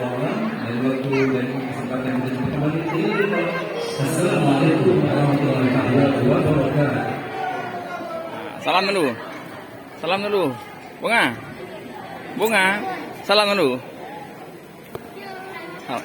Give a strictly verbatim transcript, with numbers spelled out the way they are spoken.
Dan waktu dan kesempatan kita kembali. Assalamualaikum warahmatullahi taala wabarakatuh. Salam dulu. Salam dulu. Bunga. Bunga. Salam dulu. Halo.